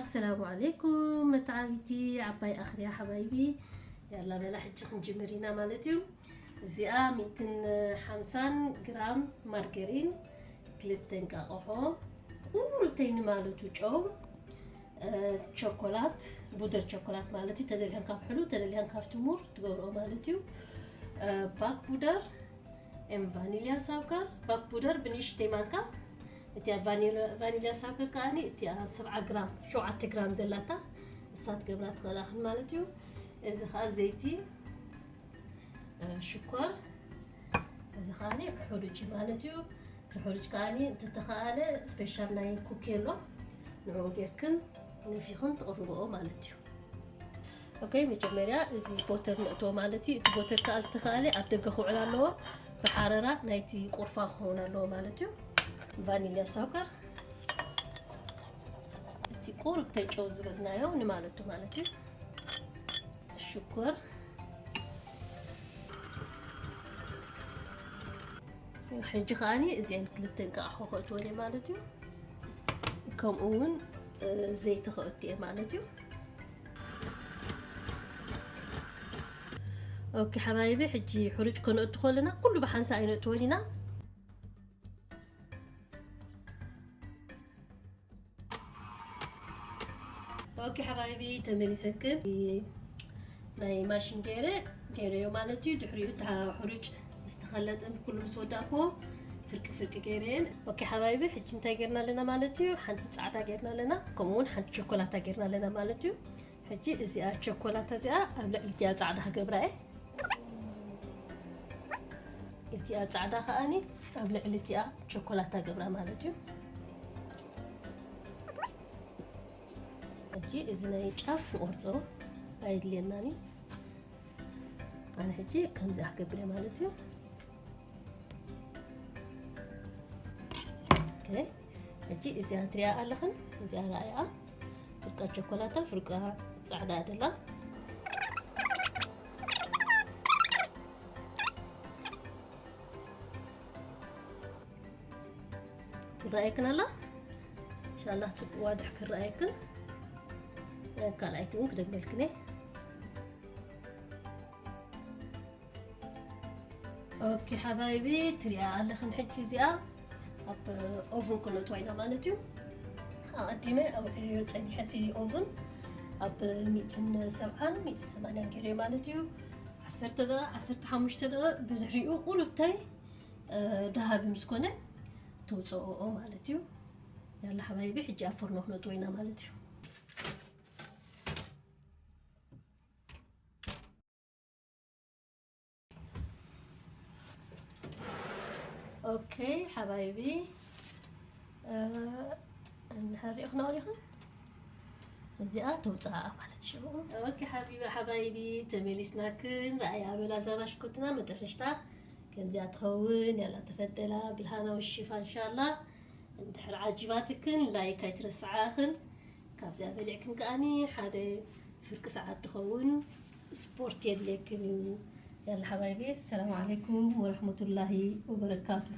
ኣሰላሙ ዓለይኩም መተዓቢቲ ዓባይ ኣኽርያ ሓባይቢ። ያላ በላ ሕጂ ክንጅምር ኢና ማለት እዩ። እዚኣ ሚእትን ሓምሳን ግራም ማርገሪን፣ ክልተ እንቃቕሖ፣ ቁሩብተይ ንማለቱ ጨው፣ እ፣ ቸኮላት፣ ቡደር ቸኮላት ማለት እዩ። ተደሊኸን ካብ ሕሉ፣ ተደሊኸን ካብ ትሙር ትገብርኦ ማለት እዩ። እ፣ ባክ ቡደር፣ ኤም ቫኒልያ ሳውከር፣ ባክ ቡደር ብንእሽተይ ማንካ። እቲኣ ቫኒል-፣ ቫኒልያ ሳውከር ከኣኒ እቲኣ ሰብዓ ግራም፣ ሸውዓተ ግራም ዘላታ እሳ ትገብራ ትኽእላ ክን ማለት እዩ። እዚ ኸኣ ዘይቲ፣ እ፣ ሽኮር፣ እዚ ኸኣኒ ሕሩጭ ማለት እዩ። እቲ ሕሩጭ ከኣኒ እንተተኸኣለ ስፔሻል ናይ ኩኪ ኣሎ፣ ንዕኡ ጌርክን ነፊኽን ትቕርብኦ ማለት እዩ። ኦኬ፣ መጀመርያ እዚ ቦተር ነእትዎ ማለት እዩ። እቲ ቦተር ከኣ ዝተኸኣለ ኣብ ደገ ክውዕል ኣለዎ፣ ብሓረራ ናይቲ ቁርፋ ክኸውን ኣለዎ ማለት እዩ። ቫኒልያ ሳውከር፣ እቲ ቁሩብ ተጨው ዝበልናዮ ንማለቱ ማለት እዩ። ሽኮር፣ ሕጂ ከኣኒ እዚአን ክልተ እንቃቕሖ ከእትወን እየ ማለት እዩ። ከምኡ እውን፣ እ፣ ዘይቲ ከእቱ እየ ማለት እዩ። ኦኬ ሓባይቢ፣ ሕጂ ሕሩጭ ከነእቱ ከለና ኩሉ ብሓንሳእ ኣይነእትወን ኢና። ኦኬ ሓባይቢ፣ ተመሊሰክን ናይ ማሽን ገይረ፣ ገይረዮ ማለት እዩ። ድሕሪኡ እታ ሕሩጭ ምስ ተኸለጠን ኩሉ ምስ ወዳእክዎ ፍርቂ ፍርቂ ገይረየን። ኦኬ ሓባይቢ፣ ሕጂ እንታይ ገይርና ኣለና ማለት እዩ? ሓንቲ ጻዕዳ ገይርና ኣለና፣ ከምኡ እውን ሓንቲ ቸኮላታ ገይርና ኣለና ማለት እዩ። ሕጂ እዚኣ ቸኮላታ እዚኣ ኣብ ልዕሊ እቲኣ ጻዕዳ ክገብራ እየ። እቲኣ ጻዕዳ ከኣኒ ኣብ ልዕሊ እቲኣ ቸኮላታ ገብራ ማለት እዩ። ሕጂ እዚ ናይ ጫፍ ንቆርጾ ኣይድልየናን እዩ። ኣነ ሕጂ ከምዚኣ ክገብር እየ ማለት እዩ። ኦኬ፣ ሕጂ እዚኣ ትሪኣ ኣለኽን፣ እዚኣ ረኣያ፣ ፍርቃ ቸኮላታ፣ ፍርቃ ጻዕዳ ደላ። ትረኣየክን ኣላ? ኢንሻላህ ጽቡቕ ዋድሕ ክረኣየክን። ካልኣይቲ እውን ክደግመልክን እየ። ኦኬ ሓባይቢ፣ ትሪኣ ኣለኽን። ሕጂ እዚኣ ኣብ ኦቭን ክነእትዋ ኢና ማለት እዩ። ኣቐዲመ ኣውዕዮ ጸኒሐ እቲ ኦቭን ኣብ ሚእትን ሰብዓን ሚእትን ሰማንያን ገይረዮ ማለት እዩ። ዓሰርተ ደቂቕ፣ ዓሰርተ ሓሙሽተ ደቂቕ፣ ብድሕሪኡ ቁሩብታይ፣ እ፣ ደሃቢ ምስ ኮነ ተውፅኦኦ ማለት እዩ። ያላ ሓባይቢ፣ ሕጂ ኣብ ፎርኖ ክነእትዎ ኢና ማለት እዩ። ኦኬ ሓባይቢ፣ እ፣ እንድሕር ሪኢኽና ወሪኽን እዚኣ ተውፅኣ ማለት ሽዑ። ኦኬ ሓቢቢ ሓባይቢ፣ ተመሊስናክን። ረኣያ በላ እዛ ባሽኮትና መጠረሽታ ከምዚኣ ትኸውን ያላ ተፈደላ ብልሃና ወሽፋ እንሻላ። እንድሕር ዓጂባትክን ላይክ ኣይትረስዓኽን። ካብዚኣ በሊዕክን ከኣኒ ሓደ ፍርቂ ሰዓት ትኸውን ስፖርት የድልየክን እዩ። ያላ ሓባይቢ፣ ሰላም ዓለይኩም ወረሕመቱላሂ ወበረካቱ።